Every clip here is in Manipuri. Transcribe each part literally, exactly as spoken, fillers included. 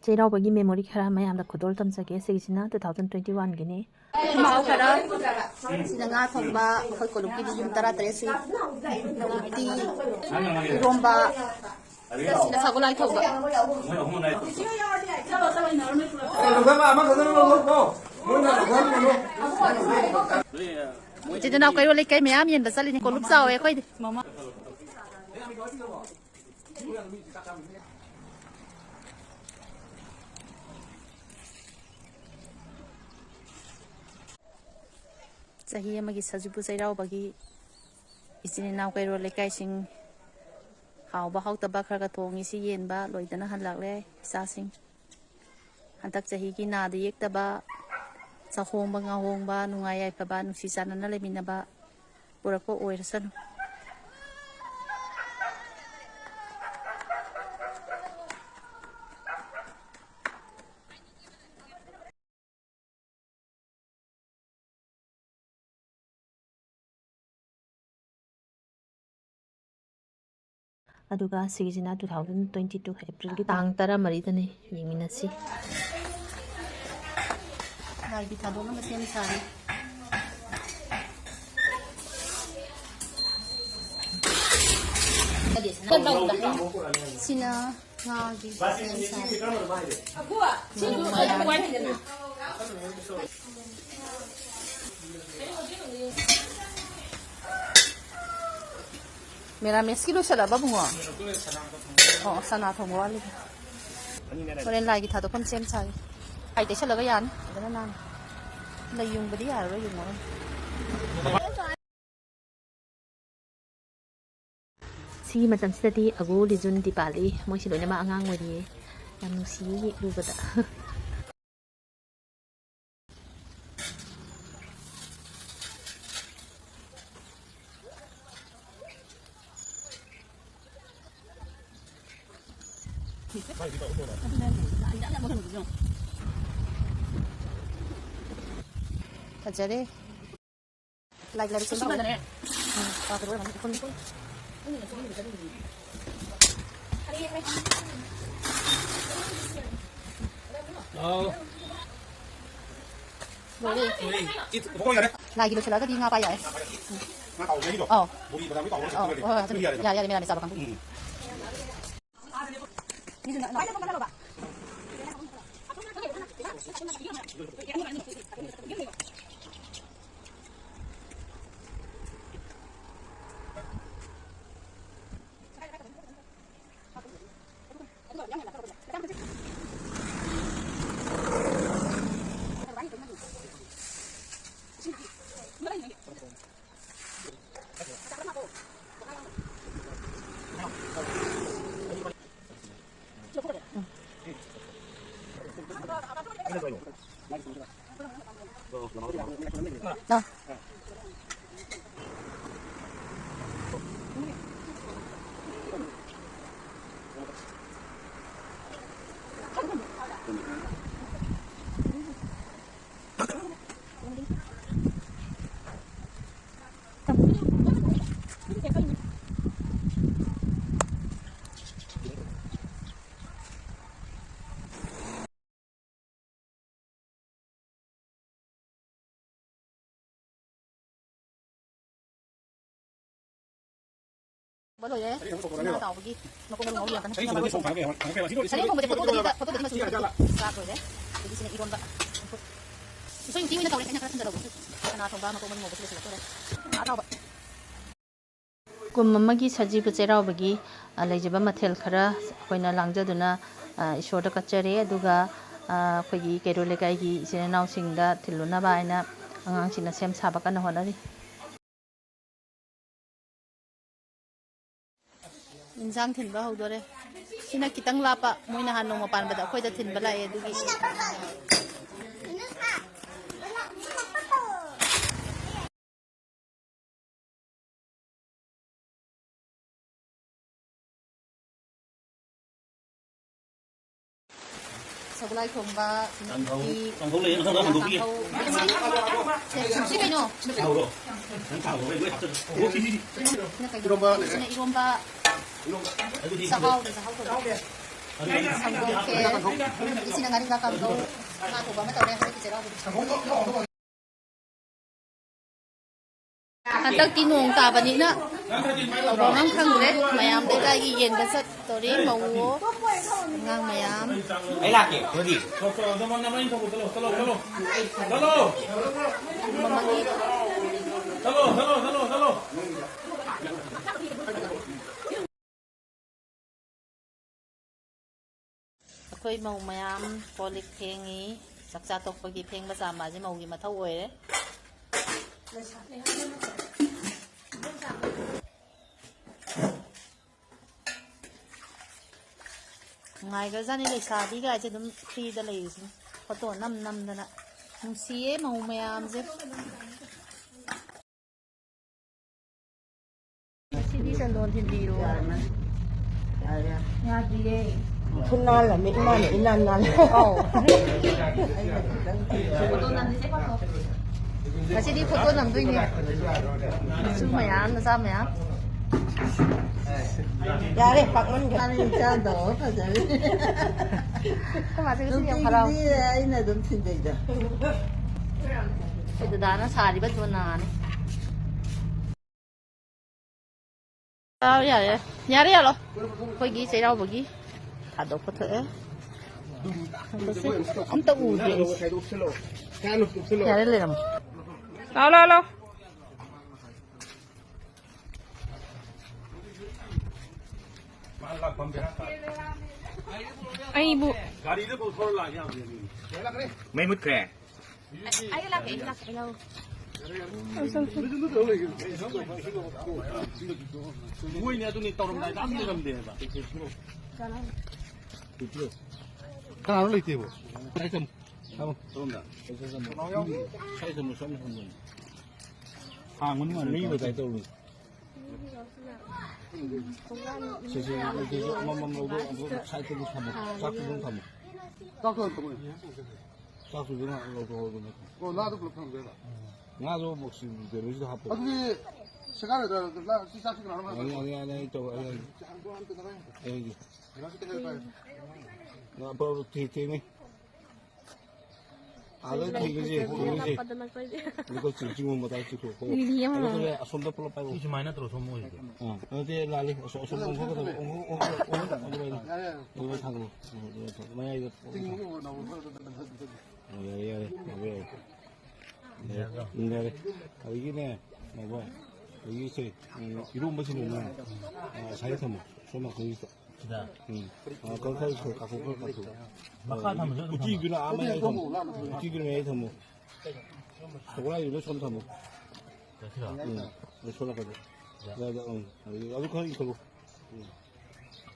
ꯆꯩꯔꯥꯎꯕꯒꯤ memory ꯈꯔ ꯃꯌꯥꯝꯗ ꯈꯨꯗꯣꯜ ꯇꯝꯖꯒꯦ꯫ ꯁꯤꯒꯤꯁꯤꯅ two thousand twenty one Guinea. ꯃꯍꯥꯎ ꯈꯔ꯫ ꯁꯤꯅ ꯉꯥ ꯊꯣꯡꯕ, ꯑꯩꯈꯣꯏ ꯀꯣꯂꯨꯞꯀꯤꯗꯤ ꯌꯨꯝ ꯇꯔꯥꯇꯔꯦꯠꯁꯤ꯫ ꯎꯇꯤ, ꯏꯔꯣꯝꯕ, ꯁꯤꯅ ꯁꯒꯣꯜ ꯍꯋꯥꯏ ꯊꯣꯡꯕ꯫ ꯏꯆꯤꯟ ꯏꯅꯥꯎ ꯀꯩꯔꯣꯜ ꯂꯩꯀꯥꯏ ꯃꯌꯥꯝ ꯌꯦꯟꯕ ꯆꯠꯂꯤꯅꯤ꯫ ꯀꯣꯂꯨꯞ ꯆꯥꯎꯋꯦ ꯑꯩꯈꯣꯏꯗꯤ꯫ ꯆꯍꯤ ꯑꯃꯒꯤ ꯁꯖꯤꯕꯨ ꯆꯩꯔꯥꯎꯕꯒꯤ ꯏꯆꯤꯟ ꯏꯅꯥꯎ ꯀꯩꯔꯣꯜ ꯂꯩꯀꯥꯏꯁꯤꯡ ꯍꯥꯎꯕ ꯍꯥꯎꯇꯕ ꯈꯔ ꯈꯔ ꯊꯣꯡꯉꯤꯁꯤ ꯌꯦꯟꯕ ꯂꯣꯏꯗꯅ ꯍꯜꯂꯛꯂꯦ ꯏꯆꯥꯁꯤꯡ꯫ ꯍꯟꯗꯛ ꯆꯍꯤꯒꯤ ꯅꯥꯗ ꯌꯦꯛꯇꯕ, ꯆꯥꯍꯣꯡꯕ ꯉꯥꯍꯣꯡꯕ, ꯅꯨꯡꯉꯥꯏ ꯌꯥꯏꯐꯕ, ꯅꯨꯡꯁꯤ ꯆꯥꯟꯅꯅ ꯂꯩꯃꯤꯟꯅꯕ ꯄꯨꯔꯛꯄ ꯑꯣꯏꯔꯁꯅꯨ꯫ ꯑꯗꯨꯒ ꯁꯤꯒꯤꯁꯤꯅ two thousand twenty two April ꯒꯤ ꯇꯥꯡ ꯇꯔꯥꯃꯔꯤꯗꯅꯤ꯫ ꯌꯦꯡꯃꯤꯟꯅꯁꯤ꯫ ꯂꯥꯏꯒꯤ ꯊꯥꯗꯣꯛꯅꯕ ꯁꯦꯝ ꯁꯥꯔꯤ꯫ ꯁꯤꯅ ꯉꯥꯒꯤ ꯁꯦꯝ ꯁꯥꯔꯤ꯫ ꯃꯦꯔꯥꯃꯦꯁꯀꯤ ꯂꯣꯏꯁꯜꯂꯕ, ꯕꯨꯡꯉꯣ? ꯑꯣ, ꯁꯅꯥ ꯊꯣꯡꯕ ꯋꯥꯠꯂꯤ꯫ ꯍꯣꯔꯦꯟ ꯂꯥꯏꯒꯤ ꯊꯥꯗꯣꯛꯐꯝ ꯁꯦꯝ ꯁꯥꯒꯦ꯫ ꯂꯥꯏ ꯇꯩꯁꯜꯂꯒ ꯌꯥꯅꯤ꯫ ꯐꯖꯅ ꯅꯥꯟꯅ꯫ ꯂꯩ ꯌꯨꯡꯕꯗꯤ ꯌꯥꯔꯔꯣꯏ, ꯌꯨꯡꯉꯔꯣꯏ꯫ ꯁꯤꯒꯤ ꯃꯇꯝꯁꯤꯗꯗꯤ ꯑꯒꯨ, ꯂꯤꯖꯨꯟ, ꯗꯤꯄꯥꯂꯤ ꯃꯣꯏꯁꯤ ꯂꯣꯏꯅꯃꯛ ꯑꯉꯥꯡ ꯑꯣꯏꯔꯤꯌꯦ꯫ ꯌꯥꯝ ꯅꯨꯡꯁꯤꯌꯦ ꯌꯦꯛꯂꯨꯕꯗ꯫ ꯐꯖꯔꯦ꯫ ꯂꯥꯏ ꯂꯥꯏꯔꯤꯛ ꯁꯦꯝꯕ ꯍꯧꯔꯦ꯫ ꯎꯝ, ꯄꯥꯗꯕ ꯑꯣꯏꯔꯝꯒꯅꯤ꯫ ꯎꯈꯨꯟ, ꯎꯈꯨꯟ꯫ ꯂꯣꯏꯔꯦ꯫ ꯂꯥꯏꯒꯤ ꯂꯣꯏꯁꯤꯜꯂꯛꯑꯒꯗꯤ ꯉꯥ ꯄꯥꯏ ꯌꯥꯔꯦ꯫ ꯉꯥ ꯇꯥꯎꯕꯒꯤꯗꯣ? ꯑꯧ꯫ ꯕꯣꯔꯤ ꯕꯗꯥꯝꯒꯤ ꯇꯥꯎꯕ ꯑꯧ, ꯍꯣꯏ, ꯍꯣꯏ, ꯍꯥꯞꯆꯤꯜꯂꯣ꯫ ꯌꯥꯔꯦ, ꯌꯥꯔꯦ, ꯃꯦꯔꯥꯃꯦꯁ ꯆꯥꯕ ꯀꯥꯡꯕꯨ꯫ ꯎꯝ꯫ ꯂꯣꯏꯔꯦ꯫ ꯉꯥ ꯇꯥꯎꯕꯒꯤ ꯃꯀꯣꯛ ꯃꯔꯨ ꯉꯧꯔꯤ ꯉꯥꯛꯇꯅꯤ꯫ ꯁꯔꯦꯡ ꯊꯣꯡꯕꯁꯦ ꯐꯣꯇꯣꯗꯗꯤ, ꯐꯣꯇꯣꯗꯗꯤ ꯃꯆꯨ ꯐꯖꯗꯦ꯫ ꯆꯥꯛ ꯂꯣꯏꯔꯦ꯫ ꯑꯗꯒꯤ ꯁꯤꯅ ꯏꯔꯣꯟꯕ꯫ ꯎꯁꯣꯏ ꯎꯇꯤ ꯑꯣꯏꯅ ꯇꯧꯔꯦ꯫ ꯑꯩꯅ ꯈꯔ ꯊꯝꯖꯔꯧꯕ꯫ ꯆꯅꯥ ꯊꯣꯡꯕ, ꯃꯀꯣꯛ ꯃꯔꯨ ꯉꯧꯕꯁꯨ ꯂꯣꯏꯁꯤꯜꯂꯛꯇꯣꯔꯦ꯫ ꯉꯥ ꯑꯇꯥꯎꯕ꯫ ꯀꯨꯝ ꯑꯃꯒꯤ ꯁꯖꯤꯕꯨ ꯆꯩꯔꯥꯎꯕꯒꯤ, ꯑ, ꯂꯩꯖꯕ ꯃꯊꯦꯜ ꯈꯔ ꯑꯩꯈꯣꯏꯅ ꯂꯥꯡꯖꯗꯨꯅ, ꯑ, ꯏꯁꯣꯔꯗ ꯀꯠꯆꯔꯦ꯫ ꯑꯗꯨꯒ, ꯑ, ꯑꯩꯈꯣꯏꯒꯤ ꯀꯩꯔꯣꯜ ꯂꯩꯀꯥꯏꯒꯤ ꯏꯆꯤꯟ ꯏꯅꯥꯎꯁꯤꯡꯗ ꯊꯤꯜꯂꯨꯅꯕ ꯍꯥꯏꯅ ꯑꯉꯥꯡꯁꯤꯡꯅ ꯁꯦꯝ ꯁꯥꯕ ꯀꯟꯅ ꯍꯣꯠꯅꯔꯤ꯫ ꯏꯟꯁꯥꯡ ꯊꯤꯟꯕ ꯍꯧꯗꯣꯔꯦ꯫ ꯁꯤꯅ ꯈꯤꯇꯪ ꯂꯥꯞꯄ, ꯃꯣꯏ ꯅꯍꯥꯟ ꯅꯣꯡꯃ ꯄꯥꯟꯕꯗ ꯑꯩꯈꯣꯏꯗ ꯊꯤꯟꯕ ꯂꯥꯛꯑꯦ, ꯑꯗꯨꯒꯤ꯫ ꯁꯒꯣꯜꯍꯋꯥꯏ ꯊꯣꯡꯕ, ꯀꯥꯡꯍꯧ, ꯎꯇꯤ, ꯀꯥꯡꯍꯧ ꯂꯩ, ꯅꯪ ꯈꯔ ꯍꯥꯡꯗꯣꯛꯄꯤꯒꯦ꯫ ꯀꯥꯡꯍꯧ꯫ ꯁꯤ, ꯁꯤ ꯀꯩꯅꯣ? ꯀꯥꯡꯍꯧꯔꯣ? ꯅꯪ ꯀꯥꯡꯍꯧ ꯂꯣꯏ ꯍꯥꯞꯆꯜꯂꯣ꯫ ꯑꯣ, ꯁꯤ, ꯁꯤ, ꯁꯤ꯫ ꯁꯤꯅ ꯀꯩꯅꯣ? ꯏꯔꯣꯝꯕ ꯂꯩꯔꯦ꯫ ꯁꯤꯅ ꯏꯔꯣꯝꯕ꯫ ꯏꯔꯣꯝꯕ꯫ ꯑꯗꯨꯗꯤ ꯆꯥꯛꯍꯥꯎꯗ, ꯆꯥꯛꯍꯥꯎ ꯀꯧꯕ꯫ ꯁꯪꯒꯣꯝ ꯈꯦꯔ, ꯏꯆꯤꯟꯅ ꯉꯥꯔꯤꯡꯈꯥ ꯀꯥꯡꯒꯧ, ꯉꯥ ꯊꯣꯡꯕ ꯑꯃ ꯇꯧꯔꯦ ꯍꯟꯗꯛꯀꯤ ꯆꯩꯔꯥꯎꯕꯒꯤ꯫ ꯍꯟꯗꯛꯇꯤ ꯅꯣꯡ ꯇꯥꯕꯅꯤꯅ ꯇꯧꯐꯝ ꯑꯃ ꯈꯪꯗ꯭ꯔꯦ꯫ ꯃꯌꯥꯝ ꯂꯩꯀꯥꯏꯒꯤ ꯌꯦꯟꯕ ꯆꯠꯇꯣꯔꯤ꯫ ꯃꯧꯋꯣ, ꯑꯉꯥꯡ ꯃꯌꯥꯝ꯫ ꯑꯩ ꯂꯥꯛꯀꯦ, ꯍꯣꯗꯤ꯫ ꯆꯠꯂꯣ, ꯆꯠꯂꯣ, ꯆꯠꯂꯣ, ꯆꯠꯂꯣ, ꯆꯠꯂꯣ, ꯆꯠꯂꯣ꯫ ꯆꯠꯂꯣ꯫ ꯃꯃꯜꯒꯤ ꯆꯠꯂꯣ, ꯆꯠꯂꯣ, ꯆꯠꯂꯣ, ꯆꯠꯂꯣ꯫ ꯑꯩꯈꯣꯏ ꯃꯧ ꯃꯌꯥꯝ ꯀꯣꯜ ꯂꯤꯛ ꯐꯦꯡꯉꯤ꯫ ꯆꯥꯛꯆꯥ ꯇꯣꯛꯄꯒꯤ ꯐꯦꯡꯕ ꯆꯥꯝꯕ ꯑꯁꯤ ꯃꯧꯒꯤ ꯃꯊꯧ ꯑꯣꯏꯔꯦ꯫ ꯅꯨꯡꯉꯥꯏꯈ꯭ꯔꯖꯥꯠꯅꯤ ꯂꯩꯁꯥꯕꯤꯒꯥꯏꯁꯦ ꯑꯗꯨꯝ ꯐ꯭ꯔꯤꯗ ꯂꯩꯔꯤꯁꯤꯅ꯫ ꯐꯣꯇꯣ ꯅꯝ ꯅꯝꯗꯅ꯫ ꯅꯨꯡꯁꯤꯌꯦ ꯃꯧ ꯃꯌꯥꯝꯁꯦ꯫ ꯉꯁꯤꯗꯤ ꯆꯟꯗꯣꯟ ꯊꯤꯟꯕꯤꯔꯣ꯫ ꯌꯥꯗꯤꯌꯦ꯫ ꯈꯨꯠ ꯅꯥꯜꯂꯝꯃꯦ, ꯏꯃꯥꯅ ꯏꯅꯥꯟ ꯅꯥꯜꯂꯦ꯫ ꯑꯧ꯫ ꯉꯁꯤꯗꯤ ꯐꯣꯇꯣ ꯅꯝꯗꯣꯏꯅꯦ꯫ ꯃꯆꯨ ꯃꯌꯥꯝ, ꯃꯆꯥ ꯃꯌꯥꯝ꯫ ꯌꯥꯔꯦ, ꯄꯥꯛꯃꯟꯈ꯭ꯔꯦ꯫ ꯆꯥꯗꯕ ꯐꯖꯔꯦ꯫ ꯑꯩꯈꯣꯏ ꯃꯥꯁꯦ ꯉꯁꯤꯗꯤ ꯌꯥꯝ ꯍꯔꯥꯎ꯫ ꯅꯨꯡꯇꯤꯒꯤꯗꯤ ꯑꯩꯅ ꯑꯗꯨꯝ ꯊꯤꯟꯖꯩꯗ꯫ ꯑꯩꯈꯣꯏ ꯗꯗꯥꯅ ꯁꯥꯔꯤꯕ ꯖꯣꯅꯥꯅꯦ꯫ ꯑꯥ, ꯌꯥꯔꯦ, ꯌꯥꯔꯦ꯫ ꯌꯥꯔꯦ, ꯌꯥꯔꯦ, ꯌꯥꯔꯣ꯫ ꯑꯩꯈꯣꯏꯒꯤ ꯆꯩꯔꯥꯎꯕꯒꯤ ꯊꯥꯗꯣꯛꯄ ꯊꯣꯛꯑꯦ꯫ ꯑꯝꯇ ꯎꯗ꯭ꯔꯦ ꯑꯩꯁꯦ꯫ ꯌꯥꯔꯦ, ꯂꯩꯔꯝꯃꯣ꯫ ꯂꯥꯎ, ꯂꯥꯎ, ꯂꯥꯎ꯫ ꯑꯩꯕꯨ ꯃꯩ ꯃꯨꯠꯈ꯭ꯔꯦ꯫ ꯑꯩ ꯂꯥꯛꯀꯦ, ꯑꯩ ꯂꯥꯛꯀꯦ, ꯑꯩ ꯂꯥꯛꯀꯦ꯫ ꯃꯣꯏꯅꯦ ꯑꯗꯨꯅꯤ ꯇꯧꯔꯝꯗꯥꯏꯗ ꯑꯝ ꯂꯩꯔꯝꯗꯦ ꯍꯥꯏꯕ꯫ ꯀꯅꯥꯅꯣ ꯂꯩꯇꯦꯕꯣ? ꯁꯥꯏ ꯆꯝ-, ꯊꯝꯃꯣ꯫ ꯁꯣꯝꯗ꯫ ꯁꯥꯏ ꯆꯝ-, ꯁꯣꯝꯗ ꯊꯝꯃꯣ꯫ ꯍꯥꯡꯕꯅꯤ ꯃꯥꯅ ꯂꯩꯕ ꯇꯥꯏ ꯇꯧꯔꯤ꯫ ꯁꯤ, ꯁꯤ, ꯁꯤꯁꯨ ꯑꯃꯃꯝ ꯂꯧꯗꯣꯛ, ꯑꯗꯨꯒ ꯁꯥꯏꯠꯇ ꯑꯗꯨꯝ ꯊꯝꯃꯣ꯫ ꯆꯥꯛꯇꯨ ꯑꯗꯨꯝ ꯊꯝꯃꯣ꯫ ꯆꯥꯛꯇꯨ ꯑꯗꯨꯝ ꯊꯝꯃꯣ꯫ ꯆꯥꯛꯇꯨꯁꯨ ꯉꯥꯏꯍꯥꯛ ꯂꯧꯊꯣꯛꯍꯧꯗꯅ꯫ ꯑꯣ, ꯉꯥꯗꯣ ꯄꯨꯂꯞ ꯊꯝꯗꯣꯏꯔꯣ? ꯉꯥꯗꯣ ꯑꯃꯨꯛ ꯁꯤ ꯀꯩꯅꯣꯁꯤꯗ ꯍꯥꯞꯄꯣ꯫ ꯑꯗꯨꯗꯤ ꯆꯥꯛ ꯆꯥꯔꯣꯏꯗ꯭ꯔꯣ? ꯂꯥꯛꯑꯣ, ꯁꯤ ꯆꯥꯛꯁꯤ ꯀꯅꯥꯅꯣꯝ ꯍꯥꯟꯅ ꯑꯅꯤ, ꯑꯅꯤ, ꯑꯅꯤ, ꯑꯩ ꯇꯧ, ꯑꯩ, ꯑꯩ, ꯑꯩ, ꯑꯩ, ꯀꯩꯅꯣꯁꯤ ꯇꯦꯛ ꯇꯦꯛ ꯄꯥꯏꯌꯨ꯫ ꯑꯐꯕ ꯊꯤ-, ꯊꯤꯅꯤ꯫ ꯑꯥꯗ ꯊꯤꯔꯨꯁꯦ, ꯊꯤꯔꯨꯁꯦ꯫ ꯑꯗꯨꯒ ꯆꯤꯡ, ꯆꯤꯡꯒꯨꯝꯕ ꯇꯥꯏ ꯆꯤꯡꯊꯣꯛ꯫ ꯂꯤꯂꯤ ꯑꯃ ꯑꯗꯨꯒ ꯑꯁꯣꯝꯗ ꯄꯨꯂꯞ ꯄꯥꯏꯔꯛꯑꯣ꯫ ꯁꯤ ꯁꯨꯃꯥꯏꯅ ꯅꯠꯇ꯭ꯔꯣ ꯁꯣꯝ ꯑꯣꯏꯔꯤꯗꯣ? ꯑꯥ, ꯅꯠꯇꯦ, ꯂꯥꯜꯂꯤ꯫ ꯑꯁꯣ-, ꯑꯁꯣꯝ ꯑꯣꯟꯊꯣꯛꯀꯗꯕ꯫ ꯑꯣꯟꯊꯣꯛ-, ꯑꯣꯟꯊꯣꯛ-, ꯑꯣꯟꯊꯣꯛ-, ꯑꯗꯨꯃꯥꯏꯅ꯫ ꯌꯥꯔꯦ, ꯌꯥꯔꯦ꯫ ꯑꯗꯨꯃꯥꯏꯅ ꯊꯥꯡꯒꯠꯂꯣ꯫ ꯑꯗꯨꯃꯥꯏꯅ ꯊꯥꯡꯒꯠꯂꯣ꯫ ꯃꯌꯥꯏꯗ꯫ ꯆꯤꯡ ꯑꯣꯟꯊꯣꯛ-, ꯑꯣꯟꯊꯣꯛ-꯫ ꯑꯣ, ꯌꯥꯔꯦ, ꯌꯥꯔꯦ꯫ ꯌꯥꯔꯦ, ꯌꯥꯔꯦ꯫ ꯌꯥꯔꯦ꯫ ꯎꯝ, ꯌꯥꯔꯦ꯫ ꯑꯗꯒꯤꯅꯦ, ꯅꯥꯎꯕ, ꯑꯗꯒꯤ ꯁꯦ, ꯎꯝ, ꯏꯔꯣꯝꯕꯁꯤꯅꯅꯦ, ꯑ, ꯁꯥꯏꯗ ꯊꯝꯃꯣ, ꯁꯣꯝ ꯅꯥꯀꯟꯒꯤꯁꯤꯗ꯫ ꯁꯤꯗ? ꯎꯝ꯫ ꯑ, ꯈꯔ, ꯈꯔ, ꯈꯔ ꯀꯥꯊꯣꯛ, ꯈꯔ ꯀꯥꯊꯣꯛ꯫ ꯃꯈꯥ ꯊꯝꯃꯁꯨ ꯑꯗꯨꯝ ꯊꯝꯃꯣ꯫ ꯎꯇꯤꯗꯨꯅ ꯑꯥ ꯃꯌꯥꯏ ꯊꯝꯃꯣ, ꯎꯇꯤꯗꯨꯅ ꯃꯌꯥꯏ ꯊꯝꯃꯣ꯫ ꯁꯒꯣꯜꯍꯋꯥꯏꯗꯨꯅ ꯁꯣꯝ ꯊꯝꯃꯣ꯫ ꯁꯤꯔꯣ? ꯎꯝ, ꯑꯗꯨ ꯁꯣꯝ ꯅꯥꯀꯟꯗ꯫ ꯌꯥ꯫ ꯑꯗ, ꯑꯗ, ꯎꯝ, ꯑꯗꯨ, ꯑꯗꯨ ꯈꯔ ꯏꯟꯈꯠꯂꯨ꯫ ꯎꯝ꯫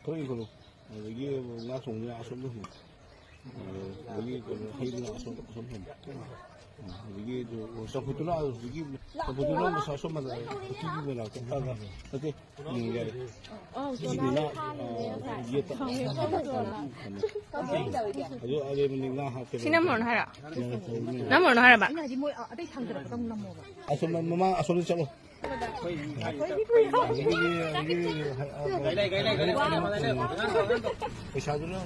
ꯈꯔ ꯏꯟꯈꯠꯂꯨ꯫ ꯑꯗꯒꯤ ꯉꯥ ꯊꯣꯡꯕꯗꯨꯅ ꯑꯁꯣꯝꯗ ꯊꯝꯃꯨ꯫ ꯑꯗꯒꯤ ꯀꯩꯅꯣ, ꯍꯩꯗꯨꯅ ꯑꯁꯣꯝ, ꯑꯁꯣꯝ ꯊꯝꯃꯨ꯫ ꯑꯗꯒꯤ ꯆꯝꯐꯨꯠꯇꯨꯅ ꯍꯧꯖꯤꯛꯀꯤ, ꯆꯝꯐꯨꯠꯇꯨꯅ ꯃꯁꯥ ꯑꯁꯣꯝ ꯃꯥꯟꯅꯔꯦ꯫ ꯎꯇꯤꯒꯤ ꯃꯅꯥꯛꯇ꯫ ꯑ, ꯑ, ꯅꯠꯇꯦ꯫ ꯎꯝ, ꯌꯥꯔꯦ꯫ ꯁꯤꯁꯤꯅ, ꯑ, ꯌꯦꯠꯇ꯫ ꯊꯝꯃꯦ꯫ ꯑꯗꯨ ꯑꯔꯦꯝꯕꯅꯤ ꯉꯥ ꯍꯥꯞꯀꯦ꯫ ꯁꯤꯅꯃꯣꯟ ꯍꯥꯏꯔꯣ? ꯌꯥꯔꯦ, ꯇꯧꯔꯤꯅꯦ꯫ ꯅꯃꯣꯟ ꯍꯥꯏꯔꯕ? ꯑꯩꯅ ꯍꯥꯏꯗꯤ ꯃꯣꯏ ꯑꯇꯩ ꯊꯥꯡꯗꯔꯛꯄꯗ ꯑꯃꯨꯛ ꯅꯝꯃꯣꯕ꯫ ꯑꯁꯣꯝ ꯃꯃꯥꯡ ꯑꯁꯣꯝꯗ ꯆꯠꯂꯣ꯫ ꯄꯩꯁꯥꯗꯨꯅ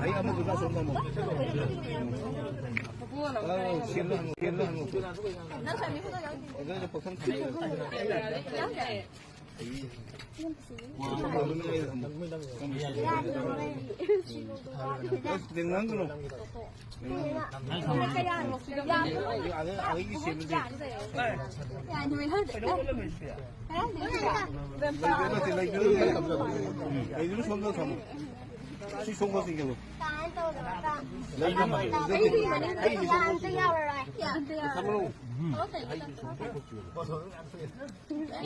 ꯑꯩ ꯑꯃꯗꯨꯅ ꯑꯁꯣꯝꯗ ꯑꯃꯨꯛ꯫ ꯑ, ꯁꯦꯜꯗ ꯍꯪꯉꯨ, ꯁꯦꯜꯗ ꯍꯪꯉꯨ꯫ ꯑꯗꯨꯅ ꯄꯣꯠꯐꯝ ꯊꯝꯃꯦ꯫ ꯂꯩꯗꯨꯅ ꯁꯣꯝꯗ ꯊꯝꯃꯨ꯫ ꯁꯤ ꯁꯣꯝꯗ ꯆꯤꯡꯁꯤꯜꯂꯨ꯫ ꯂꯩꯗꯨꯅ꯫ ꯑꯩꯒꯤ ꯁꯣꯝꯗ ꯆꯤꯡꯁꯤꯜꯂꯨ꯫ ꯊꯝꯃꯨ꯫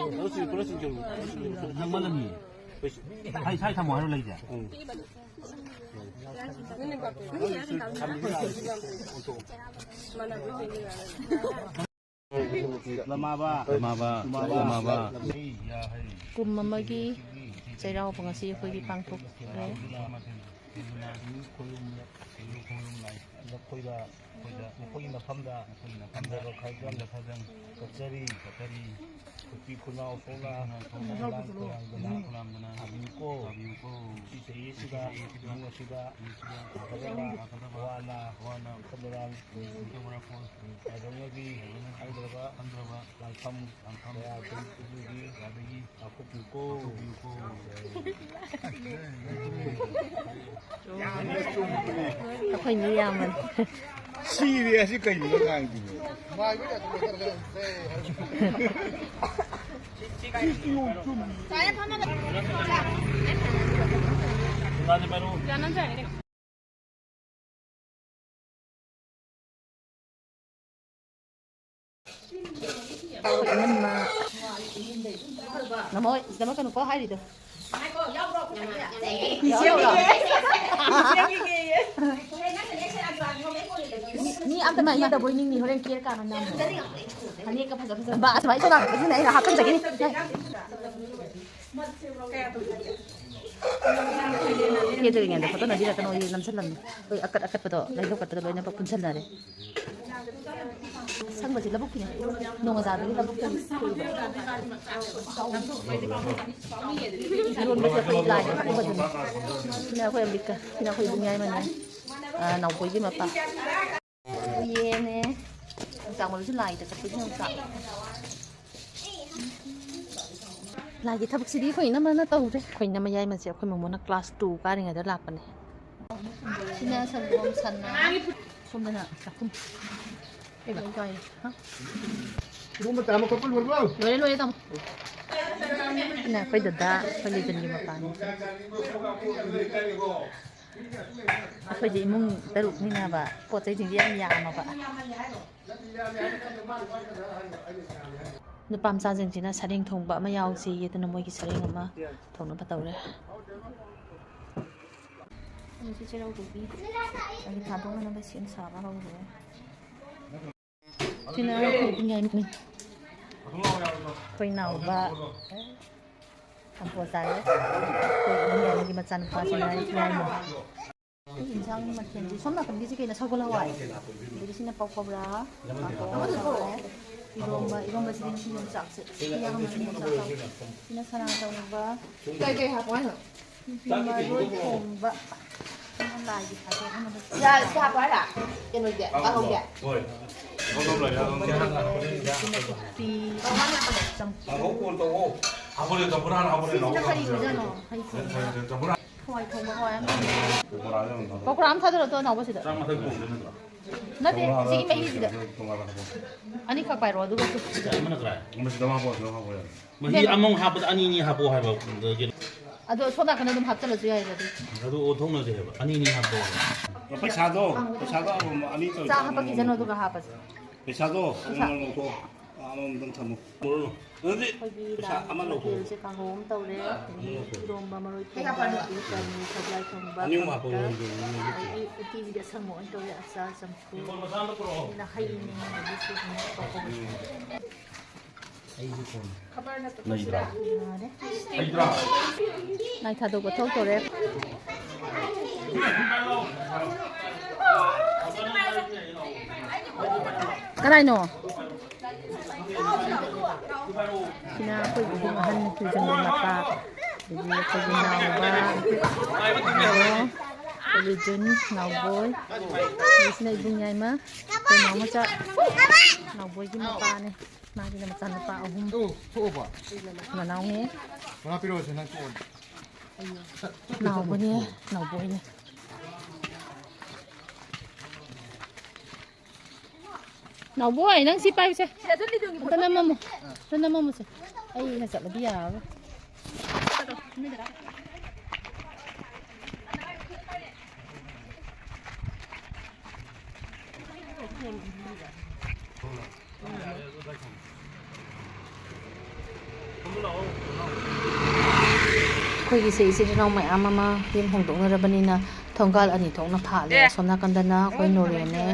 ꯄꯨꯂꯞ ꯆꯤꯡ-, ꯄꯨꯂꯞ ꯆꯤꯡꯁꯤꯜꯂꯨ꯫ ꯅꯪꯃꯜꯂꯅꯤ꯫ ꯁꯥꯏ, ꯁꯥꯏ ꯊꯝꯃꯣ ꯍꯥꯏꯔꯣ ꯂꯩꯁꯦ? ꯎꯝ꯫ ꯂꯃꯥꯕ꯫ ꯂꯃꯥꯕ꯫ ꯂꯃꯥꯕ꯫ ꯂꯃꯥꯕ꯫ ꯀꯨꯝ ꯑꯃꯒꯤ ꯆꯩꯔꯥꯎꯕ ꯉꯁꯤ ꯑꯩꯈꯣꯏꯒꯤ ꯄꯥꯡꯊꯣꯛꯂꯦ꯫ ꯈꯣꯏꯔꯨꯝ, ꯈꯣꯏꯔꯨꯝ ꯂꯥꯏ꯫ ꯅꯈꯣꯏꯗ, ꯑꯩꯈꯣꯏꯗ, ꯅꯈꯣꯏꯒꯤ ꯃꯐꯝꯗ, ꯅꯈꯣꯏꯒꯤ ꯃꯐꯝꯗ ꯊꯝꯖꯕ ꯈꯔꯗꯪ ꯊꯝꯖꯕ ꯈꯔꯗꯪ ꯀꯠꯆꯔꯤ꯫ ꯀꯠꯆꯔꯤ꯫ ꯈꯨꯄꯤ ꯈꯨꯅꯥꯎ ꯁꯣꯛꯅ ꯈꯨꯄꯤ ꯈꯨꯅꯥꯎ ꯁꯣꯛꯅ ꯂꯥꯏ ꯈꯨꯔꯨꯝꯗꯨꯅ ꯈꯨꯔꯨꯝꯗꯨꯅ ꯐꯥꯕꯤꯌꯨꯀꯣ꯫ ꯐꯥꯕꯤꯌꯨꯀꯣ꯫ ꯉꯁꯤ ꯆꯍꯤ ꯑꯁꯤꯗ, ꯉꯁꯤ ꯆꯍꯤ ꯑꯁꯤꯗ ꯏꯃꯨꯡ ꯑꯁꯤꯗ ꯏꯃꯨꯡ ꯑꯁꯤꯗ ꯂꯥꯛꯀꯗꯕ ꯂꯥꯛꯀꯗꯕ ꯋꯥꯅ ꯋꯥꯅ ꯃꯈꯜ ꯃꯔꯥꯡ ꯃꯈꯜ ꯃꯔꯥꯡ ꯀꯥꯏꯗꯧꯅꯗꯤ ꯀꯥꯏꯗꯧꯅꯗꯤ ꯈꯪꯗ꯭ꯔꯕ ꯈꯪꯗ꯭ꯔꯕ ꯂꯥꯟꯐꯝ ꯂꯥꯟꯐꯝ ꯀꯌꯥꯗꯒꯤ ꯀꯌꯥꯗꯒꯤ ꯉꯥꯛꯊꯣꯛꯄꯤꯌꯨꯀꯣ꯫ ꯉꯥꯛꯊꯣꯛꯄꯤꯌꯨꯀꯣ꯫ ꯑꯩꯈꯣꯏ ꯃꯤ ꯌꯥꯝꯕꯅꯤ꯫ ꯁꯤꯔꯦ ꯑꯁꯤ ꯀꯩꯅꯣ ꯉꯥꯡꯉꯤꯗꯨꯕꯨ? ꯑꯩꯈꯣꯏ ꯏꯅꯝꯃ꯫ ꯉꯝꯃꯣꯏ, ꯁꯤꯗꯃꯛ ꯀꯩꯅꯣ ꯄꯣ ꯍꯥꯏꯔꯤꯗꯣ꯫ ꯏꯆꯦ ꯌꯥꯎꯔꯣ? ꯃꯤ ꯑꯝꯇ ꯃꯥꯏ ꯇꯧꯕꯣꯏ ꯅꯤꯡꯉꯤ, ꯍꯣꯔꯦꯟ ꯀꯦꯔ ꯀꯥꯟꯗ ꯅꯝꯃꯣ꯫ ꯐꯅꯦꯛꯀ ꯐꯖ ꯐꯖꯕ꯫ ꯕꯥ, ꯑꯁꯨꯃꯥꯏꯅ ꯇꯧꯔꯛꯄꯁꯤꯅ ꯑꯩꯅ ꯍꯥꯞꯆꯤꯟꯖꯒꯤꯅꯤ꯫ ꯀꯦꯗ꯭ꯔꯤꯉꯩꯗ ꯐꯣꯇꯣ ꯅꯝꯕꯤꯔꯛꯀꯅꯣ, ꯑꯩ ꯅꯝꯁꯤꯜꯂꯝꯃꯦ꯫ ꯑꯩꯈꯣꯏ ꯑꯀꯠ ꯑꯀꯠꯄꯗꯣ, ꯂꯩꯗꯧ ꯀꯠꯄꯗꯣ ꯂꯣꯏꯅꯃꯛ ꯄꯨꯟꯁꯤꯟꯅꯔꯦ꯫ ꯑꯁꯪꯕꯁꯦ ꯂꯧꯕꯨꯛꯀꯤꯅꯦ꯫ ꯅꯣꯡꯃꯖꯥꯗꯒꯤ ꯂꯧꯕꯨꯛꯇꯒꯤ ꯍꯦꯛꯏꯕ꯫ ꯏꯔꯣꯟꯕꯁꯦ ꯑꯩꯈꯣꯏ ꯂꯥꯏꯗ ꯀꯠꯂꯨꯕꯗꯨꯅꯤ꯫ ꯁꯤꯅ ꯑꯩꯈꯣꯏ ꯑꯝꯕꯤꯀꯥ, ꯁꯤꯅ ꯑꯩꯈꯣꯏ ꯏꯕꯨꯡ ꯌꯥꯏꯃꯅꯦ꯫ ꯑꯥ, ꯅꯥꯎꯕꯣꯏꯒꯤ ꯃꯄꯥ꯫ ꯌꯦꯟꯅꯦ꯫ ꯌꯣꯡꯆꯥꯛ ꯃꯔꯨꯁꯨ ꯂꯥꯏꯗ ꯀꯠꯄꯒꯤ ꯌꯣꯡꯆꯥꯛ꯫ ꯂꯥꯏꯒꯤ ꯊꯕꯛꯁꯤꯗꯤ ꯑꯩꯈꯣꯏ ꯏꯅꯝꯃꯅ ꯇꯧꯔꯦ꯫ ꯑꯩꯈꯣꯏ ꯏꯅꯝꯃ ꯌꯥꯏꯃꯁꯦ ꯑꯩꯈꯣꯏ ꯃꯣꯃꯣꯅ class two ꯀꯥꯔꯤꯉꯩꯗ ꯂꯥꯛꯄꯅꯦ꯫ ꯁꯤꯅ ꯁꯪꯒꯣꯝ, ꯁꯅꯥ꯫ ꯁꯣꯝꯗꯅ ꯆꯥꯛꯈꯨꯝ꯫ ꯀꯩꯕ? ꯍꯥ? ꯏꯔꯣꯝꯕ ꯆꯥꯝꯕ ꯈꯣꯠꯄ ꯂꯣꯏꯔꯕꯣ? ꯂꯣꯏꯔꯦ, ꯂꯣꯏꯔꯦ, ꯇꯥꯃꯣ꯫ ꯁꯤꯅ ꯑꯩꯈꯣꯏ ꯗꯗꯥ, ꯑꯩꯈꯣꯏ ꯂꯩꯖꯟꯒꯤ ꯃꯄꯥꯅꯤ꯫ ꯑꯩꯈꯣꯏꯗꯤ ꯏꯃꯨꯡ ꯇꯔꯨꯛꯅꯤꯅꯕ, ꯄꯣꯠ ꯆꯩꯁꯤꯡꯁꯦ ꯌꯥꯝ ꯌꯥꯝꯃꯕ꯫ ꯅꯨꯄꯥ ꯃꯆꯥꯁꯤꯡꯁꯤꯅ ꯁꯔꯦꯡ ꯊꯣꯡꯕ ꯑꯃ ꯌꯥꯎꯁꯦꯌꯦ, ꯑꯗꯨꯅ ꯃꯣꯏꯒꯤ ꯁꯔꯦꯡ ꯑꯃ ꯊꯣꯡꯅꯕ ꯇꯧꯔꯦ꯫ ꯍꯧꯖꯤꯛ ꯆꯩꯔꯥꯎꯕꯒꯤ ꯑꯩꯒꯤ ꯊꯥꯗꯣꯛꯅꯅꯕ ꯁꯦꯝ ꯁꯥꯕ ꯍꯧꯔꯦ꯫ ꯁꯤꯅ ꯑꯩꯈꯣꯏ ꯏꯕꯨꯡ ꯌꯥꯏꯃꯅꯤ꯫ ꯑꯩꯈꯣꯏ ꯏꯅꯥꯎꯕ ꯁꯝꯄꯣ ꯆꯥꯏꯌꯦ꯫ ꯑꯩꯈꯣꯏ ꯏꯕꯨꯡ ꯌꯥꯏꯃꯒꯤ ꯃꯆꯥꯅꯨꯄꯥꯁꯤꯅ ꯌꯥꯏꯃ꯫ ꯏꯟꯁꯥꯡ ꯃꯊꯦꯜꯁꯤ ꯁꯣꯝ ꯅꯥꯀꯟꯒꯤꯁꯤ ꯀꯩꯅꯣ? ꯁꯒꯣꯜ ꯍꯋꯥꯏ꯫ ꯑꯗꯒꯤ ꯁꯤꯅ ꯄꯥꯐꯣꯔ ꯕꯣꯔꯥ, ꯄꯥꯐꯣꯔ ꯕꯣꯔꯥ ꯇꯧꯔꯦ꯫ ꯏꯔꯣꯝꯕ, ꯏꯔꯣꯝꯕꯁꯤꯗꯤ ꯅꯤꯡꯊꯤꯖꯅ ꯆꯥꯛꯁꯦ ꯌꯥꯝꯅ ꯅꯤꯡꯊꯤꯖꯅ ꯆꯥꯛ ꯇꯧ꯫ ꯁꯤꯅ ꯁꯅꯥ ꯆꯥꯎꯕ꯫ ꯀꯩ ꯀꯩ ꯍꯥꯞꯄꯣ ꯍꯥꯏꯅꯣ? ꯃꯔꯣꯏ ꯊꯣꯡꯕ꯫ ꯂꯥꯏꯒꯤ ꯁꯥꯖꯦꯜ ꯑꯃꯗ ꯁꯤ ꯍꯥꯞꯄ ꯍꯥꯏꯔ? ꯀꯩꯅꯣꯒꯤ, ꯀꯥꯡꯍꯧꯒꯤ? ꯍꯣꯏ꯫ ꯀꯥꯡꯍꯧ ꯂꯩꯔꯦ, ꯀꯥꯡꯍꯧ ꯂꯩꯔꯦ꯫ ꯎꯇꯤ, ꯆꯝꯐꯨꯠ꯫ ꯀꯥꯡꯍꯧ ꯀꯣꯟ ꯇꯧꯋꯣ꯫ ꯍꯥꯞꯄꯣꯅꯦ, ꯆꯝꯐꯨꯠ ꯍꯥꯟꯅ ꯍꯥꯞꯄꯣꯅꯦ, ꯁꯤꯁꯤꯅ ꯀꯔꯤ ꯑꯣꯏꯖꯥꯠꯅꯣ? ꯍꯩ ꯊꯣꯡꯕ꯫ ꯆꯝꯐꯨꯠ ꯍꯥꯟꯅ꯫ ꯍꯋꯥꯏ ꯊꯣꯡꯕ, ꯍꯋꯥꯏ ꯑꯃ ꯊꯣꯡꯕ꯫ ꯄꯀꯣꯔꯥ ꯑꯃ ꯊꯣꯡꯕ꯫ ꯄꯀꯣꯔꯥ ꯑꯃ ꯊꯥꯗꯔꯣ, ꯇꯣ, ꯅꯥꯎꯕꯁꯤꯗ꯫ ꯆꯥꯛ ꯃꯊꯛ ꯊꯣꯡꯗꯣꯏ ꯅꯠꯇ꯭ꯔꯣ? ꯅꯠꯇꯦ, ꯁꯤꯒꯤ ꯃꯍꯤꯁꯤꯗ꯫ ꯇꯣꯉꯥꯟꯅ ꯍꯥꯞꯄꯣ꯫ ꯑꯅꯤꯈꯛ ꯄꯥꯏꯔꯣ, ꯑꯗꯨꯒ ꯆꯨꯞꯁꯤꯗ꯫ ꯑꯃꯅ ꯀꯗꯥꯏ? ꯑꯃꯁꯤꯗ ꯑꯃ ꯍꯥꯞꯄꯣ, ꯑꯁꯤꯗ ꯑꯃ ꯍꯥꯞꯄꯣ ꯌꯥꯔꯦ꯫ ꯃꯍꯤ ꯑꯃꯃꯨꯛ ꯍꯥꯞꯄꯗ ꯑꯅꯤ ꯑꯅꯤ ꯍꯥꯞꯄꯣ ꯍꯥꯏꯕ, ꯑꯗꯨꯗꯒꯤ ꯑꯗꯣ ꯁꯣꯝ ꯅꯥꯀꯟꯗ ꯑꯗꯨꯝ ꯍꯥꯞꯆꯜꯂꯁꯨ ꯌꯥꯏꯌꯦꯕ ꯑꯗꯨ꯫ ꯑꯗꯨ ꯑꯣꯟꯊꯣꯛꯅꯁꯦ ꯍꯥꯏꯕ, ꯑꯅꯤ ꯑꯅꯤ ꯍꯥꯞꯄꯣ ꯍꯥꯏꯕ꯫ ꯄꯩꯁꯥꯗꯣ, ꯄꯩꯁꯥꯗꯣ ꯑꯃꯃꯝ ꯑꯅꯤ ꯇꯧꯔꯁꯦ, ꯆꯥ ꯍꯥꯞꯄꯛꯈꯤꯁꯅꯣ, ꯑꯃꯃꯝ꯫ ꯑꯗꯨꯒ ꯍꯥꯞꯄꯁꯦ꯫ ꯄꯩꯁꯥꯗꯣ ꯄꯩꯁꯥ꯫ ꯑꯃꯃꯝ ꯂꯧꯊꯣꯛꯑꯣ, ꯑꯃꯃꯝꯗꯪ ꯊꯝꯃꯣ꯫ ꯑꯗꯨꯗꯤ ꯑꯩꯈꯣꯏꯒꯤ ꯄꯩꯁꯥ ꯂꯥꯏꯒꯤ ꯑꯃ ꯂꯧꯊꯣꯛꯑꯣ꯫ ꯃꯊꯦꯜꯁꯦ ꯀꯥꯡꯍꯧ ꯑꯃ ꯇꯧꯔꯦ, ꯑꯗꯒꯤ ꯏꯔꯣꯝꯕ, ꯃꯔꯣꯏ ꯊꯣꯡꯕ, ꯑꯗꯒꯤ ꯆꯥꯅꯤ, ꯁꯒꯣꯜ ꯊꯣꯡꯕ, ꯑꯅꯤ ꯑꯍꯨꯝ ꯍꯥꯞꯄꯛꯑꯣ, ꯄꯥꯐꯣꯔ, ꯑꯗꯨꯗꯤ ꯃꯤ ꯑꯃꯒꯤ꯫ ꯑꯗꯒꯤ ꯎꯇꯤꯁꯤꯗꯤ ꯑꯁꯪꯕ ꯑꯣꯏꯅ ꯇꯧꯔꯦ, ꯑꯆꯥꯔ, ꯆꯝꯐꯨꯠ, ꯁꯤꯅ ꯍꯩꯅꯦ, ꯑꯗꯒꯤ ꯁꯤꯁꯤꯅ ꯄꯥꯐꯣꯔ꯫ ꯂꯩꯗ꯭ꯔꯥ? ꯂꯥꯏ ꯊꯥꯗꯣꯛꯄ ꯊꯣꯛꯇꯣꯔꯦ꯫ ꯀꯅꯥꯏꯅꯣ? ꯁꯤꯅ ꯑꯩꯈꯣꯏ ꯏꯕꯨꯡ ꯑꯍꯟ ꯅꯨꯄꯤꯁꯤꯡꯒꯤ ꯃꯄꯥ, ꯑꯗꯒꯤ ꯑꯩꯈꯣꯏꯒꯤ ꯅꯥꯎꯕ, ꯑꯩꯈꯣꯏꯒꯤ ꯖꯨꯟ, ꯅꯥꯎꯕꯣꯏ, ꯑꯗꯒꯤ ꯁꯤꯅ ꯏꯕꯨꯡ ꯌꯥꯏꯃ, ꯑꯩꯈꯣꯏ ꯅꯥꯎ ꯃꯆꯥ, ꯅꯥꯎꯕꯣꯏꯒꯤ ꯃꯄꯥꯅꯦ꯫ ꯃꯥꯒꯤꯅ ꯃꯆꯥꯅꯨꯄꯥ ꯑꯍꯨꯝ꯫ ꯇꯣ, ꯊꯣꯛꯑꯣꯕ꯫ ꯃꯅꯥꯎꯅꯦ꯫ ꯃꯅꯥ ꯄꯤꯔꯛꯑꯣꯁꯦ, ꯅꯪ ꯊꯣꯛꯑꯣ꯫ ꯅꯥꯎꯕꯅꯦ, ꯅꯥꯎꯕꯣꯏꯅꯦ꯫ ꯅꯥꯎꯕꯣꯏ, ꯅꯪ ꯁꯤ ꯄꯥꯏꯌꯨꯁꯦ꯫ ꯑꯝꯇ ꯅꯝꯃꯝꯃꯣ꯫ ꯑꯝꯇ ꯅꯝꯃꯝꯃꯣꯁꯦ꯫ ꯑꯩꯅ ꯆꯠꯂꯗꯤ ꯌꯥꯔꯔꯣꯏ꯫ ꯑꯩꯈꯣꯏꯒꯤꯁꯦ ꯏꯆꯤꯜ ꯏꯅꯥꯎ ꯃꯌꯥꯝ ꯑꯃ ꯌꯨꯝ ꯍꯣꯡꯗꯣꯛꯅꯔꯕꯅꯤꯅ ꯊꯣꯡꯒꯥꯜ ꯑꯅꯤ ꯊꯣꯛꯅ ꯐꯥꯠꯂꯦ꯫ ꯑꯦ꯫ ꯑꯁꯣꯝ ꯅꯥꯀꯟꯗꯅ ꯑꯩꯈꯣꯏ ꯅꯣꯔꯦꯅꯦ,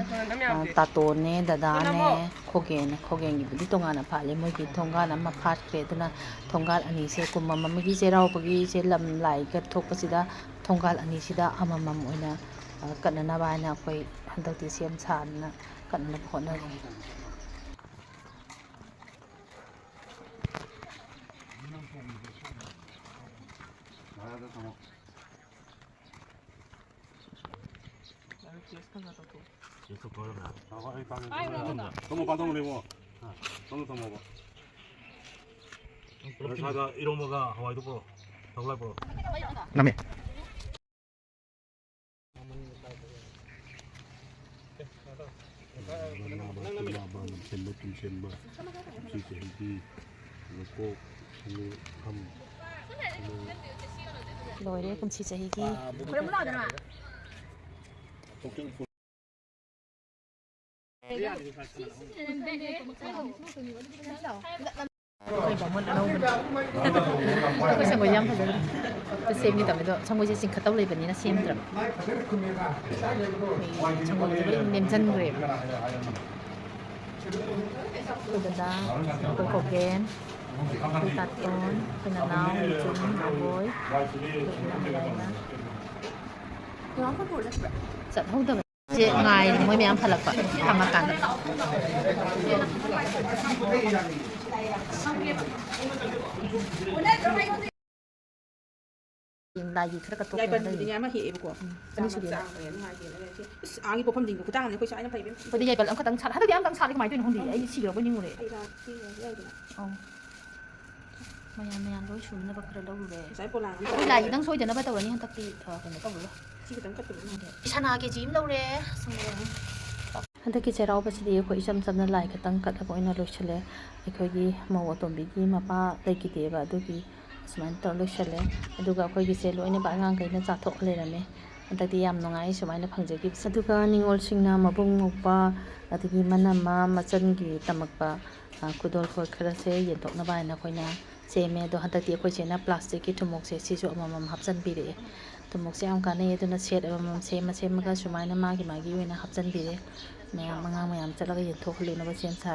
ꯑ, ꯇꯥꯇꯣꯟꯅꯦ, ꯗꯗꯥꯅꯦ, ꯈꯣꯒꯦꯟꯅꯦ꯫ ꯈꯣꯒꯦꯟꯒꯤꯕꯨꯗꯤ ꯇꯣꯉꯥꯟꯅ ꯐꯥꯠꯂꯦ꯫ ꯃꯣꯏꯒꯤ ꯊꯣꯡꯒꯥꯜ ꯑꯃ ꯐꯥꯠꯈ꯭ꯔꯦ꯫ ꯑꯗꯨꯅ ꯊꯣꯡꯒꯥꯜ ꯑꯅꯤꯁꯦ ꯀꯨꯝꯃꯝ ꯑꯃꯒꯤ ꯆꯩꯔꯥꯎꯕꯒꯤꯁꯦ ꯂꯝ ꯂꯥꯏ ꯀꯠꯊꯣꯛꯄꯁꯤꯗ ꯊꯣꯡꯒꯥꯜ ꯑꯅꯤꯁꯤꯗ ꯑꯃꯃꯝ ꯑꯣꯏꯅ, ꯑ, ꯀꯠꯅꯅꯕ ꯍꯥꯏꯅ ꯑꯩꯈꯣꯏ ꯍꯟꯗꯛꯇꯤ ꯁꯦꯝ ꯁꯥꯗꯅ ꯀꯠꯅꯅꯕ ꯍꯣꯠꯅꯔꯤ꯫ ꯇꯣꯉꯥꯟ ꯄꯥꯊꯣꯛꯅꯦꯕꯣ꯫ ꯇꯣꯉꯥꯟ ꯇꯣꯉꯥꯟꯕ꯫ ꯅꯁꯥꯗ ꯏꯔꯣꯝꯕꯒ ꯍꯋꯥꯏꯗꯨ ꯄꯨꯔꯛꯑꯣ꯫ ꯊꯧꯂꯥꯏ ꯄꯨꯔꯛꯑꯣ꯫ ꯅꯝꯃꯦ꯫ ꯂꯣꯏꯔꯦ ꯀꯨꯝꯁꯤ ꯆꯍꯤꯒꯤ꯫ ꯑꯩꯈꯣꯏ ꯕꯥꯃꯣꯟ ꯑꯅꯧꯕꯅꯤ꯫ ꯑꯩꯈꯣꯏ ꯁꯪꯒꯣꯏꯁꯦ ꯌꯥꯝ ꯐꯖꯗ꯭ꯔꯣ? ꯑꯝꯇ ꯁꯦꯝꯒꯦ ꯇꯧꯕꯅꯦ, ꯑꯗꯣ ꯁꯪꯒꯣꯏꯁꯦ ꯆꯤꯡꯈꯠꯇꯧ ꯂꯩꯕꯅꯤꯅ ꯁꯦꯝꯗ꯭ꯔꯕ꯫ ꯑꯩꯈꯣꯏ ꯁꯪꯒꯣꯏꯁꯦ ꯂꯣꯏ ꯅꯦꯝꯖꯟꯈ꯭ꯔꯦꯕ꯫ ꯑꯩꯈꯣꯏ ꯗꯗꯥ, ꯑꯩꯈꯣꯏ ꯈꯣꯒꯦꯟ, ꯑꯩꯈꯣꯏ ꯇꯥꯇꯣꯟ, ꯑꯩꯈꯣꯏ ꯅꯅꯥꯎ, ꯃꯤꯆꯨꯝ, ꯃꯥꯕꯣꯏ, ꯑꯩꯈꯣꯏ ꯏꯃꯥ ꯃꯌꯥꯏꯃ꯫ ꯆꯠꯍꯧꯗꯕ꯫ ꯁꯦ ꯉꯥꯏꯔꯤꯅꯦ, ꯃꯣꯏ ꯃꯌꯥꯝ ꯍꯜꯂꯛꯄ ꯐꯪꯉꯀꯥꯟꯗ꯫ ꯂꯥꯏꯒꯤ ꯈꯔ ꯀꯠꯊꯣꯛꯈ꯭ꯔꯦ ꯌꯥꯏꯄꯟꯕꯨꯗꯤꯅꯦ ꯍꯟꯗꯛꯀꯤ꯫ ꯑꯃ ꯍꯦꯛꯑꯦꯕꯀꯣ꯫ ꯎꯝ꯫ ꯑꯅꯤꯁꯨꯕꯤ ꯑꯃ꯫ ꯆꯥꯎꯔꯦ, ꯅꯨꯡꯉꯥꯏꯇꯦꯅ ꯂꯩꯔꯛꯁꯦ꯫ ꯏꯁ, ꯑꯥꯒꯤ ꯄꯣꯠꯐꯝꯁꯤꯡꯗꯣ ꯈꯨꯇꯥꯡ ꯑꯃꯅꯤ, ꯑꯩꯈꯣꯏ ꯁ꯭ꯋꯥꯏꯅ ꯐꯩꯕꯦꯝ꯫ ꯑꯩꯈꯣꯏꯗꯤ ꯌꯥꯏꯄꯟ ꯑꯃꯈꯛꯇꯪ ꯁꯥꯠꯂꯦ꯫ ꯍꯟꯗꯛꯇꯤ ꯌꯥꯝ ꯀꯟꯅ ꯁꯥꯠꯂꯦ, ꯀꯃꯥꯏꯅ ꯇꯧꯔꯤꯅꯣ ꯈꯪꯗꯦ꯫ ꯑꯩꯗꯤ ꯁꯤꯈ꯭ꯔꯕꯣꯏ ꯅꯤꯡꯉꯨꯔꯦ꯫ ꯑꯩ ꯂꯥꯛꯀꯦ, ꯌꯥꯏꯗꯅ꯫ ꯑꯧ꯫ ꯃꯌꯥꯝ, ꯃꯌꯥꯝ ꯂꯣꯏ ꯁꯨꯅꯅꯕ ꯈꯔ ꯂꯧꯔꯨꯔꯦ꯫ ꯉꯁꯥꯏ ꯄꯣꯂꯥꯡ ꯑꯃ ꯑꯩꯈꯣꯏ ꯂꯥꯏꯒꯤꯗꯪ ꯁꯣꯏꯗꯅꯕ ꯇꯧꯔꯅꯤ ꯍꯟꯗꯛꯇꯤ, ꯑ, ꯀꯩꯅꯣ ꯇꯧꯔꯔꯣꯏ꯫ ꯁꯤ ꯈꯛꯇꯪ ꯀꯠꯄꯗ ꯅꯨꯡꯉꯥꯏꯇꯦ꯫ ꯁꯅꯥ ꯀꯦ ꯖꯤ ꯑꯃ ꯂꯧꯔꯦ꯫ ꯁꯪꯒꯣꯝ꯫ ꯍꯟꯗꯛꯀꯤ ꯆꯩꯔꯥꯎꯕꯁꯤꯗꯤ ꯑꯩꯈꯣꯏ ꯏꯆꯝ ꯆꯝꯅ ꯂꯥꯏ ꯈꯛꯇꯪ ꯀꯠꯂꯒ ꯑꯣꯏꯅ ꯂꯣꯏꯁꯤꯜꯂꯦ꯫ ꯑꯩꯈꯣꯏꯒꯤ ꯃꯧ ꯑꯇꯣꯝꯕꯤꯒꯤ ꯃꯄꯥ ꯂꯩꯈꯤꯗꯦꯕ, ꯑꯗꯨꯒꯤ ꯁꯨꯃꯥꯏꯅ ꯇꯧꯔ ꯂꯣꯏꯁꯤꯜꯂꯦ꯫ ꯑꯗꯨꯒ ꯑꯩꯈꯣꯏꯒꯤꯁꯦ ꯂꯣꯏꯅꯃꯛ ꯑꯉꯥꯡꯈꯩꯅ ꯆꯥꯊꯣꯛꯑ ꯂꯩꯔꯝꯃꯦ꯫ ꯍꯟꯗꯛꯇꯤ ꯌꯥꯝ ꯅꯨꯡꯉꯥꯏ ꯁꯨꯃꯥꯏꯅ ꯐꯪꯖꯈꯤꯕꯁꯦ꯫ ꯑꯗꯨꯒ ꯅꯤꯉꯣꯜꯁꯤꯡꯅ ꯃꯕꯨꯡ ꯃꯧꯄ꯭ꯋꯥ, ꯑꯗꯒꯤ ꯃꯅꯝꯃ, ꯃꯆꯟꯒꯤ ꯇꯝꯃꯛꯄ, ꯑ, ꯈꯨꯗꯣꯜꯄꯣꯠ ꯈꯔꯁꯦ ꯌꯦꯟꯊꯣꯛꯅꯕ ꯍꯥꯏꯅ ꯑꯩꯈꯣꯏꯅ ꯁꯦꯝꯃꯦ꯫ ꯑꯗꯣ ꯍꯟꯗꯛꯇꯤ ꯑꯩꯈꯣꯏ ꯆꯦꯅ ꯄ꯭ꯂꯥꯁꯇꯤꯛꯀꯤ ꯊꯨꯝꯃꯣꯛꯁꯦ ꯁꯤꯁꯨ ꯑꯃꯃꯝ ꯍꯥꯞꯆꯤꯟꯕꯤꯔꯛꯑꯦ꯫ ꯊꯨꯝꯃꯣꯛꯁꯦ ꯌꯥꯝ ꯀꯥꯟꯅꯩ꯫ ꯑꯗꯨꯅ ꯁꯦꯠ ꯑꯃꯃꯝ ꯁꯦꯝꯃ ꯁꯦꯝꯃꯒ ꯁꯨꯃꯥꯏꯅ ꯃꯥꯒꯤ ꯃꯥꯒꯤ ꯑꯣꯏꯅ ꯍꯥꯞꯆꯤꯟꯕꯤꯔꯦ꯫ ꯃꯌꯥꯝ, ꯑꯉꯥꯡ ꯃꯌꯥꯝ ꯆꯠꯂꯒ ꯌꯦꯟꯊꯣꯛꯍꯜꯂꯨꯅꯕ ꯁꯦꯝ ꯁꯥꯔꯦ꯫